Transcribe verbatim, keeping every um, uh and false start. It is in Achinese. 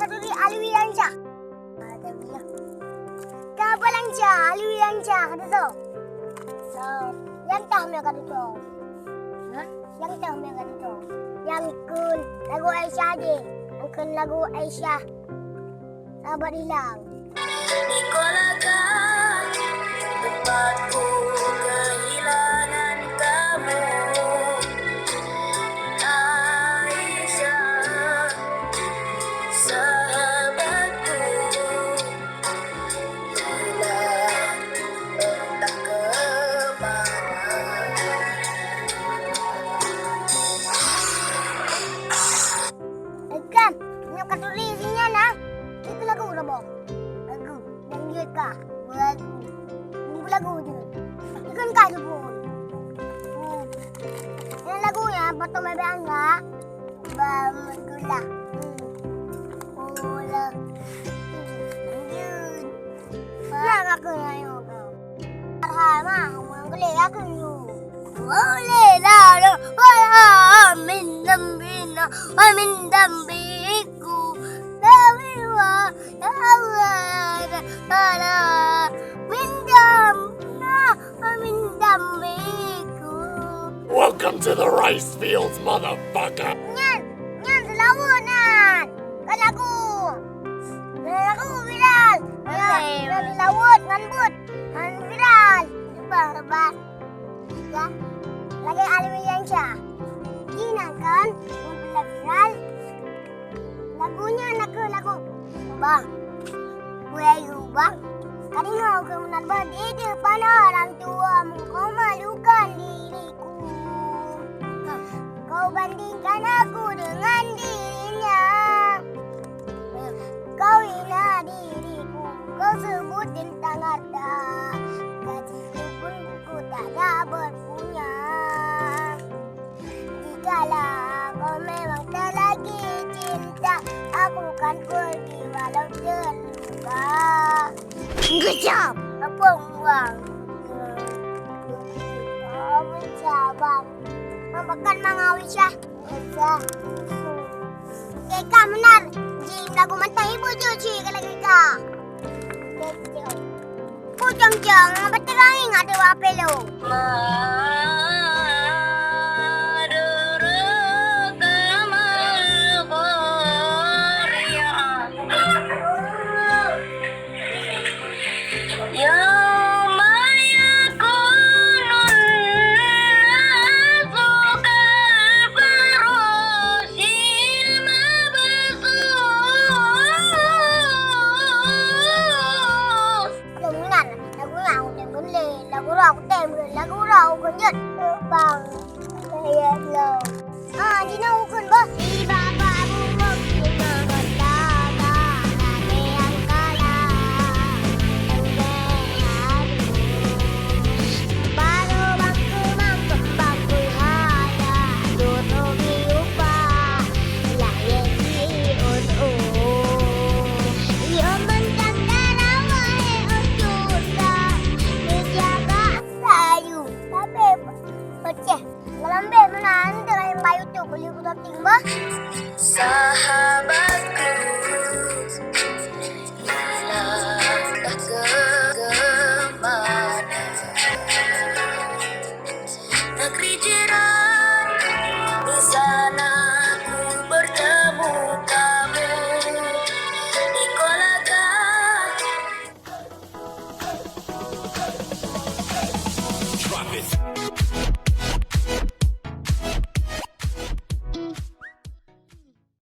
Ka turi Alwi Lanca. Ka apa Lanca? Alwi Lanca ka tutoe. So, nyang tah meuka tutoe. Hah? Nyang tah meuka tutoe. Nyang kheun lagu Aisyah deh. Nyang kheun lagu Aisyah. Sahabat hilang. Di kolaka tempatku kehilangan kamu, Aisyah, sahabatku, bila entah ke mana. Ikan, nyoe ka turi sinyan na. Itu lagu Robo. Lagu. Nyang jeuet ka, lagu. Nunggu lagu jeuet. Ikheun ka jeuet. Hmm. Nyan lagu nyan, Patong Bebek Angga, Ba Meugula. Hmm. Ola. Hmm. Jeuet. Ba. Nyan ka keu nyan, yuk. Arhai ma, urang geuléh ka keu yuk. Boleh lah, boleh. Amin, amin, amin, amin. Tapi wa, ya Allah, ya Allah, minjamna, minjamiku. Welcome to the rice fields, motherfucker. Nyan, nyan seulaweuet nyan. Kan lagu. Nyan lagu viral. Ya, oke. Nyan seulaweuet ngon buet. Nyan viral. Lepas, lepas. Ya. Lagèe Alwi Lanca. Jihnyan kan, ngon viral. Lagu nyan na kheueh lagu Bang. Wahai Bang, ka deungoe keu meunan bah di depan orang tua mengkau malukan diriku. Kau bandingkan aku dengan dirinya. Kau hina diriku, kau sebut tentang harta. Gajiku pun ku tak ada berpunya. Jikalau kau memang tak lagi cinta, aku kan pergi walau terluka. Geucap! Apa uang? Kau mencabar. Makan Mang Awisya. Oke, ka meunan. Ji lagu mantong ibu ju ci ka lagi ka. Pucong-cong, beterang ingat dewa pelo. Yauma yakunun nasu kal farasyil mabtsuts. Lagu nyan, lagu nyan, lagu nyan, lagu rock, lagu rock, lagu rock, lagu rock. Bang, saya lo. Ah, jinoe ukeuen bah. Di babah bubuk jinoe kota, ada yang kalah, yang beradu. Baru bangku mangkuk bangku haya, duduk di upah, lahir di ulu. Yo mantang darawa he ucunda, dijaga sayu, tapi pecah. Galambeh meunan teuh lam YouTube, boleh kutoting bah. Sahabat